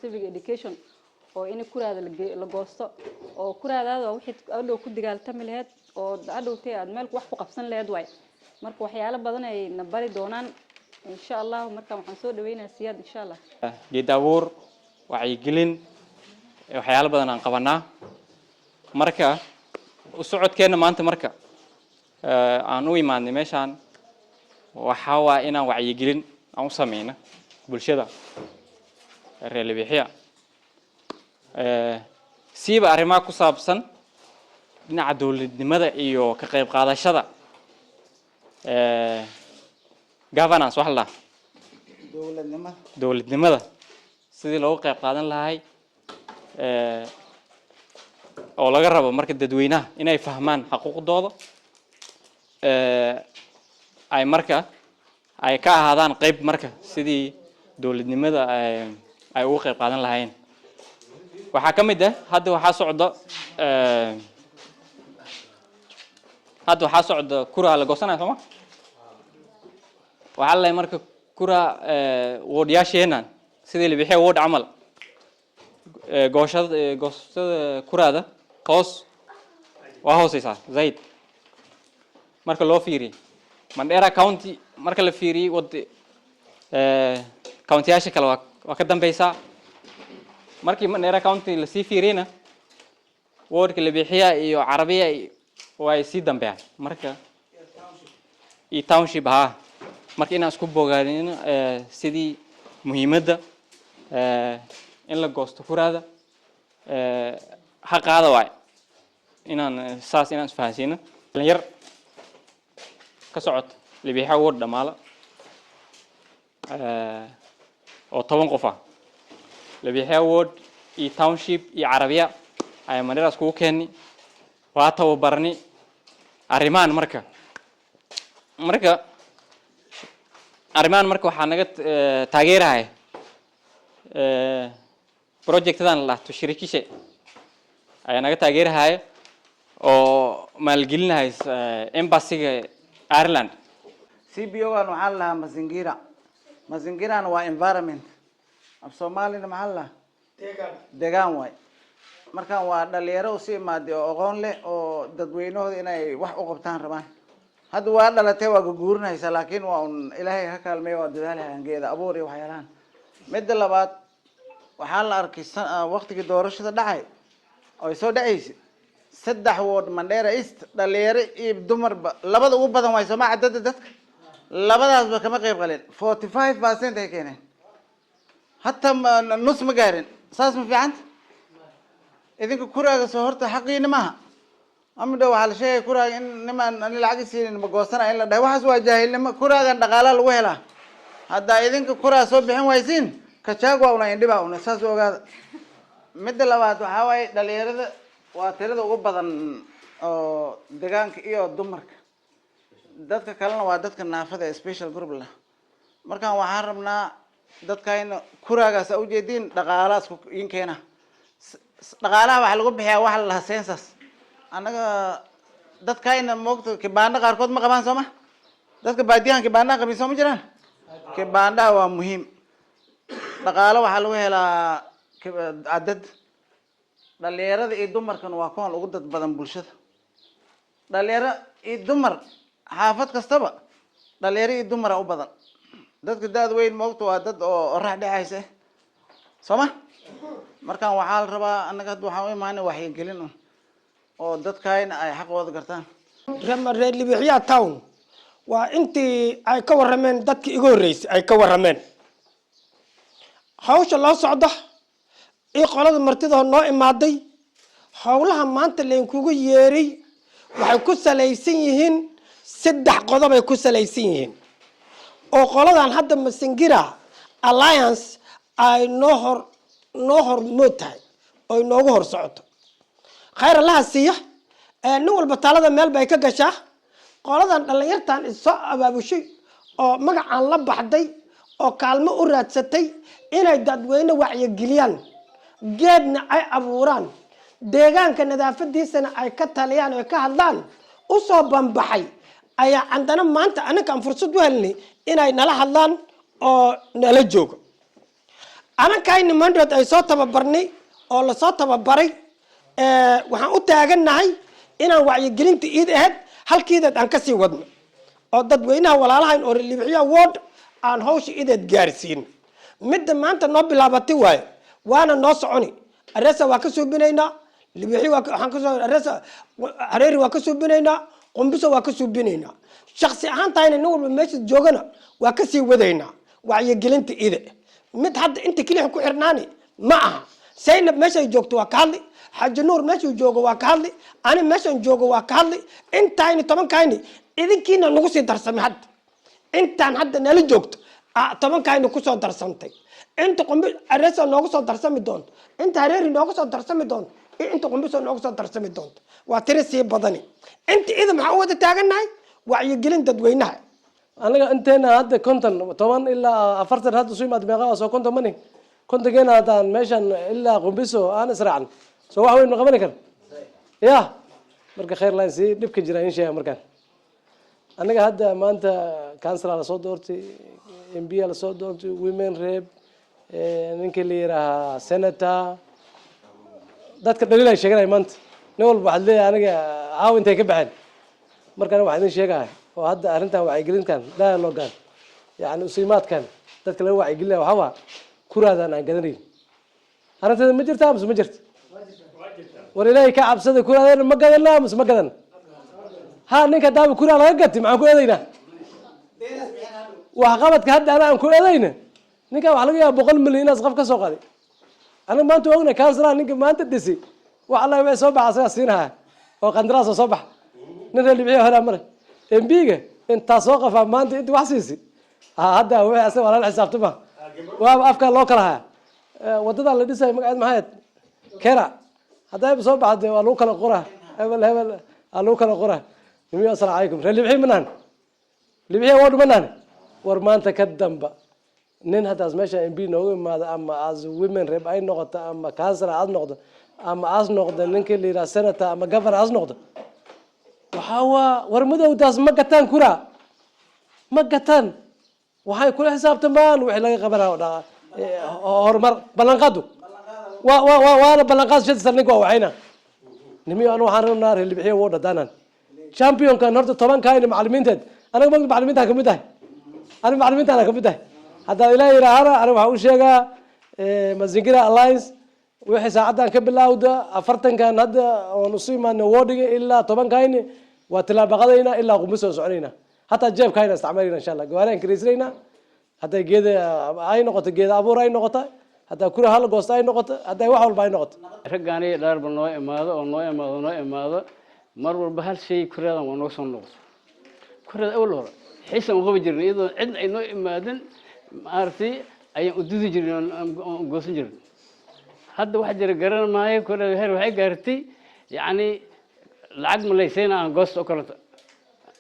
Civic education oo in kuraada la goosto oo kuraadaada waa wixii hadhow ku dagaaltami laheyd oo hadhowtay aad meel wax ku qabsan laheyd waay. Marka waxyaalo badan ay na bari doonaan, insha Allah. Marka waxaan soo dhaweynayaa Siyaad, insha Allah. Geed abuur, wacyigelin, waxyaalo badan aan qabanaa. Marka u socodkeenna maanta marka aan u imaadnay meeshaan waxaa waa inaan wacyigelin aan u sameyno bulshada reer Libixiya, siiba arrimaha ku saabsan dhinaca dowladnimada iyo ka qayb qaadashada governance wax la dhaha. Dowladnimada. Dowladnimada sidii looga qayb qaadan lahay oo laga rabo marka dadweynaha inay fahmaan xaquuqdooda, ay marka ay ka ahaadaan qayb marka sidii dowladnimada ay uga qayb qaadan lahaayeen. Waxaa ka mid ah hadda waxaa socda kura la goosanaya, sooma? Waxaa la marka kura wardyaasheenan sidii Libixiya ward camal, gooshada goosashada kuraada hoos waa hooseysaa zaid marka loo fiiriyo Mandera County. Marka la fiiriyey wad countyyaasha kale waa ka dambeysaa. Markii Mandera County lasii fiiriyeyna, wardka Libixiya iyo Carabiya way sii dambeeyaan marka iyo township haa. Marka inaan isku bogaadino sidii muhiimadda in la goosto kuraada ha qaada waay, inaan saas inaan isfahansiino. Dhalinyar ka socota Libixa ward dhamaala oo 10 qof ah, Libixa ward iyo township iyo Carabiya ayaa Mandera iskugu keeni, waa tababarni arrimahan. Marka arrimahan marka waxaa naga taageerahaya projectadan la Tushirikishe ayaa naga taageerahaya oo maalgelinahaya embassyga Ireland. CBO gan waxaa la dhahaa mazingira. Mazingirana waa environment. Af Soomaalina maxaa la dhahaa? Degaan waay. Markan waa dhalinyaro usi imaaday oo aqoon leh oo dadweynahooda inay wax u qabtaan rabaan. Hadda waa dhalatay, waa gaguurinaysa, laakiin waa un Ilaahay ka kaalmeeya, waa dadaalhayan geeda abuur iyo waxyaalahan. Midda labaad, waxaa la arkay waqtigii doorashada dhacay oo ay soo dhacaysa, saddex ward Mandera East dhalinyaro iyo dumarba labada ugu badan waay, sooma? Cadada dadka labadaasba kama qayb qalin. 45% ay keeneen, hataa nus ma gaarin. Saas ma fiicanta? Idinka kuraaga soo horta xaqiina maaha. Amidho waxaa la sheegaya kuraaga in nimaan ani lacag isiinin ma goosana in la dhahay. Waxaas waa jaahilnimo. Kuraagan dhaqaalaa lagu helaa. Haddaa idinka kuraa soo bixin waysiin, Gachagua una indhibaa una, saas u ogaada. Midda labaad waxaa waaye dhalinyarada waa tirada ugu badan oo deegaanka iyo dumarka. Dadka kalena waa dadka naafada ee special group lah. Markaan waxaan rabnaa dadkayna kuraagaas a ujeediin dhaqaalahaas in keena. Dhaqaalaha waxaa lagu bixiyaa waxa la dhahaa census. Annaga dadkayna moogta kibaandho qaarkood ma qabaan, soo ma? Dadka baadiyahan kibaandhaha qabin soo ma jiraan? Kibaandhaha waa muhiim. Dhaqaalo waxaa lagu helaa cadad. Dhalinyarada iyo dumarkana waa kuwan ugu dad badan bulshada. Dhalinyaro iyo dumar xaafad kastaba dhalinyaro iyo dumara u badan. Dadka da-da weyn moogta waa dad oo orax dhexaysa, soo ma? Markan waxaa la rabaa annaga hadda waxaan u imaanay waxyigelin un oo dadkayna ay xaqooda gartaan. Reer Libixya town waa intii ay ka warrameen dadkii iga horreysay, ay ka warrameen hawsha loo socda iyo qolada martida noo imaaday. Howlaha maanta laynkugu yeeray waxay ku salaysan yihiin saddex qodob ay ku salaysan yihiin oo qoladan hadda Masingira Alliance ay noo hor mood tahay oo inoogu hor socoto. Khayr Allaha siiya. Nin walba taalada meel bay ka gashaa. Qoladan dhallinyartan issoo abaabushay oo magacaan la baxday oo kaalmo u raadsatay inay dadweyne wacyigeliyaan, geedna ay abuuraan, deegaanka nadaafadiisana ay ka taliyaan oo ka hadlaan usoo banbaxay ayaa andana maanta annakaan fursad u helnay inay nala hadlaan oo nala joogo. Anankayni mandhood ay soo tababarnay oo lasoo tababaray, waxaan u taagannahay inaan wacyigelinta iid ahayd halkiideed aan kasii wadno oo dadweynaha walaalahayn oo Libixiya Ward aan hawsha ideed gaarsiino. Midda maanta noo bilaabatay waaye, waana noo soconi. Aresa waa ka suubinaynaa, Libixi waa waxaan kasoo, Aresa, Hareeri waa ka suubinaynaa, Qumbiso waa ka suubinaynaa. Shaksi ahaan tahayna nin walba meesha joogana waa kasii wadaynaa wacyigelinta ide. Mid hadda inta keliya ku xirnaani ma aha. Saynab meeshay joogto waa ka hadli, Xaji Nuur meeshuu joogo waa ka hadli, ani meeshan joogo waa ka hadli. Intayni 10-kayni idinkiina nagu sii darsamay. Hadda intaan hadda nala joogto 10-kayni kusoo darsantay, inta Qumbi Aresa noogu soo darsami doonto, inta Hareeri noogu soo darsami doonto iyo inta Qumbiso noogu soo darsami doonto waa tiri sii badani. Inta ida maxaan u wada taagannahay? Wacyigelin dadweynaha. Anaga inteena hadda 50, 10 ilaa 40 hadda isu imaad, meeqa soo 50 mani? 50-keena haddaan meeshan ilaa Qumbiso aan israacan, soo wax weyn ma qabani kar ya. Marka khayr line sii dhibka jira in sheega. Markaan anaga hadda maanta councillor lasoo doortay, MP lasoo doortay, women rep, ninkii la yidhaahaa senator, dadka dhaliil ay sheeganaya maanta. Nin walba waxaad leeyahay aniga caawa intay ka baxeen. Markaan waxaan idin sheegaya oo hadda arrintan wacyigelintan, dialogue-an, yani usiimaadkan dadka laga wacyigelinaya, waxaa waa kuraadan aan gadanayn. Arrinteeda ma jirta mise ma jirto? War Ilaahay ka cabsada, kuraadeena ma gadana mise ma gadan? Ha, ninka daaba kuraa laga gati, maxaan ku eedaynaa? Waxqabadka hadda ana aan ku eedayna, ninkan waxaa laga yaaba 100 milyan inaas qof ka soo qaaday. Aniga maanta waa ognahay councillor ninka maanta dhisi, wax alla wixii soo baxa asagaa siinahaya oo qandaraas oo soo baxa. Nin reer Libxiya helaa male. MP-ga intaa soo qafaa maanta inta wax siisi ha, hadda wixii asaga waa lala xisaabtama, waaba afka loo kala haya. Waddadan la dhisayo magaceed maxay ahayd? Kera haddayba soo baxde waa lagu kala qoraa, hebel hebel aa lagu kala qoraa. Nimiyo, asalaamu calaykum. Reer Libxiya ma nahan? Libxiya waa dhuma nahan. War maanta ka damba nin haddaas meesha MP noogu imaado, ama as women rep ay noqoto, ama councillor aad noqdo, ama as noqdo ninkii la yidhaha senator ama governor as noqdo, waxaa waa war madowdaas ma gataan, kura ma gataan. Waxay kula xisaabtamaan wixii laga qabanaya oo horumar ballanqaadu wa waana ballanqaad 5 sana ninka waa waxayna. Nimiyo, anu waxaan rabnaa reer Libixiya woo dhadaanan championkan horta 10-kayna macalimiinteed. Anaga magta macalimiintaan kamid tahay, aniga macalimiintaana kamid tahay. Haddaa Ilaah yidhaahana, aniga waxaan u sheegaa Mazingira Alliance wixii saacaddan ka bilowda, 40-kan hadda oon isu imaano ward-iga ilaa 10-kayni waa tilaabaqadayna ilaa Qumbis oo soconayna. Hataa jeebkayna isticmaalayna insha Allah, gawaariyaan kiraysanayna. Hadday geeda ay noqoto, geeda abuur ay noqoto, haddaa kura hala goosta ay noqoto, hadday wax walba ay noqoto. Raggaani dhaarba noo imaado oo noo imaado, noo imaado mar walba hal shay, kuraadan waa noo soo noqdo. Kuraada awal hore xiisan u qabi jirnay, iyadoo cidna ay noo imaadin maaragtay ayaan u dudi jirnay oon goosan jirnay. Hadda waxa jira garan maayo. Kuraada heer waxay gaartay yacni lacag malaysayna aan goosta oo kaleto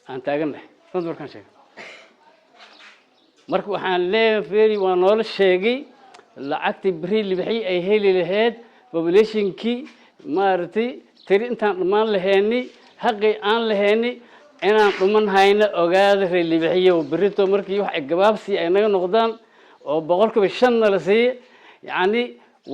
aan taagannahay. Runta markaan sheegay, marka waxaan leeyahay feri waa noola sheegay lacagtii beri Libixi ay heli lahayd, populationkii maaragtay tiri intaan dhammaan lahayni, xaqii aan lahayni inaan dhuman hayno. Ogaada reer Libixiyo, berito markii wax gabaabsi ay naga noqdaan oo 5% la siiye, yacni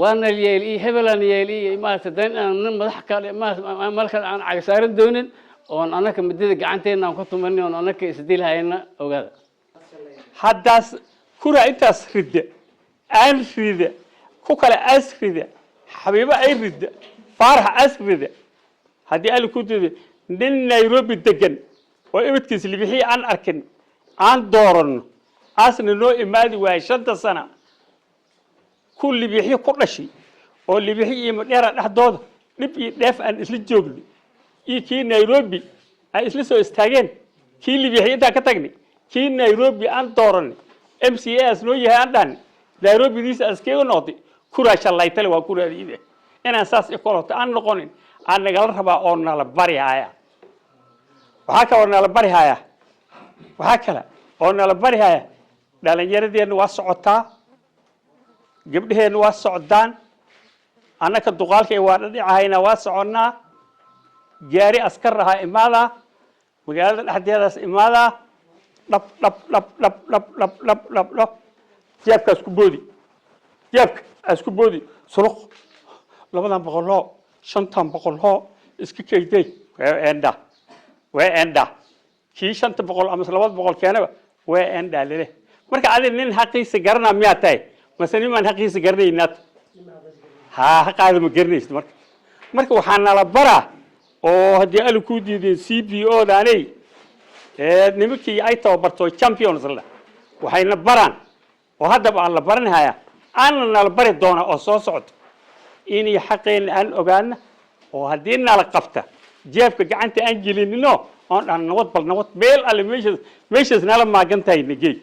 waana yeel iyo hebelaan yeel iyo maaragtay dan inaan nin madax kale maarata meel kale aan caga saaran doonin oon anaka midada gacanteena aan ku tumanin oon anaka isdilhayna, ogaada. Haddaas kura intaas ridda, aan rida, ku kale as rida, Xabiibo ay ridda, Faarax as rida, haddii Ali ku diido nin Nairobi degan oo ibadkiis Libixii aan arkin aan dooranno, aasna noo imaadi waayay 5-ta sana, ku Libixi ku dhashay oo Libixi iyo Madheera dhexdooda dhib iyo dheef aan isla joogno iyo kii Nairobi ay isla soo istaageen, kii Libixi intaan ka tagnay kii Nairobi aan dooranay, MCA as noo yahay aan dhahnay, Nairobidiisa askega noqday, kuraa shallaytale waa kuraadiide. Inaan saas i koloto aan noqonin aan nagala rabaa oo nala bari haya. Waxaa kaloo nala bari haya, waxaa kale oo nala bari haya, dhalinyaradeenna waa socotaa, gabdhaheenna waa socdaan, annaka duqaalkay waa dhadhicahayna, waa soconnaa. Gaari askar ahaa imaadaa magaalada dhexdeedaas imaadaa, dhab dhab dhab dhab dhab dhab dhab dhab dhab, jeebkaas ku boodi. Jeebka asku boodi, suluq 200-tan hoo, 500-tan hoo, iska keyday. Way endha, way endha. Kii 500 ama 200 keenaba way endha lele. Marka adi nin xaqiisa garanaa miyaa tahay, mase nimaan xaqiisa garanaynaad? Haa, xaqaada ma garanaysid. Marka waxaa nala baraa oo haddii ali kuu diideen CBO daaney nimankii ay tababarto champions la, waxayna baraan oo haddaba aan la baranhaya, aana nala bari doona oo soo socto, inay xaqeenna aan ogaana oo haddii nala qabta jeebka gacanta aan gelinino oon dhan nabad, bal nabad meel alle meeshaas nala maagan tahay nagey.